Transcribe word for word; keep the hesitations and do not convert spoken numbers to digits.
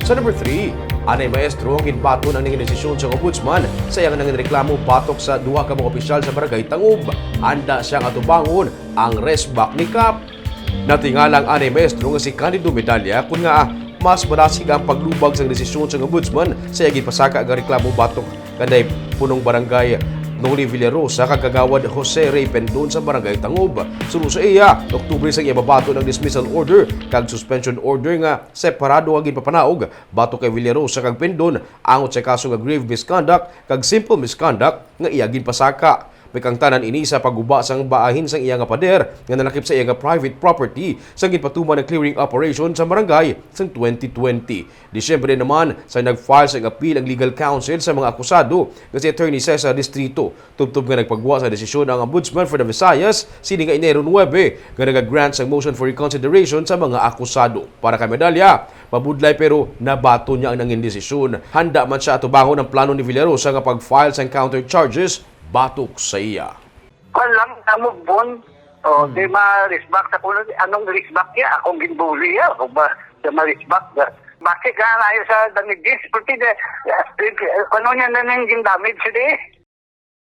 Sa number three, anay maestro ang ginbaton ang nangin desisyon sang ombudsman sa iyang nangin reklamo batok sa duha ka mga opisyal sa Barangay Tangub. Handa siya nga atubangon ang resbak ni Kap. Natingala ang anay maestro nga si Candido Medalla kon nga mas madasig ang paglubag sang desisyon sang ombudsman sa iya ginpasaka nga reklamo batok kanday punong barangay Noli Villarosa kag kagawad Jose Ray Pendon sa Barangay Tangub. Suno sa iya, Oktubre sang iya mabaton ang dismissal order kag suspension order nga separado nga ginpapanaog batok kay Villarosa kag Pendon angot sa kaso nga grave misconduct kag simple misconduct nga iya ginpasaka. May kaangtanan ini sa pagguba sang bahin sang iya nga pader nga nalakip sa iya nga private property sang ginpatuman ang clearing operation sa barangay sang twenty twenty. Disyembre naman, sa nag-file sang appeal ang legal counsel sa mga akusado nga si Attorney Cesar Distrito, tubtob nga nagpagwa sa desisyon ang Ombudsman for the Visayas sini nga Enero nuebe nga nag-grant sang motion for reconsideration sa mga akusado. Para kay Medalla, mabudlay pero nabaton niya ang nangin desisyon. Handa man siya atubangon ang plano ni Villarosa nga pag-file sang counter charges batok sa iya. Kwan lang, na-move on. O, di ma-respect sa kuno. Anong respect niya? Akong ginbuli niya. Ako ba siya ma-respect? Bakit ka na sa damages? Pati na, ano niya na nang damage siya di?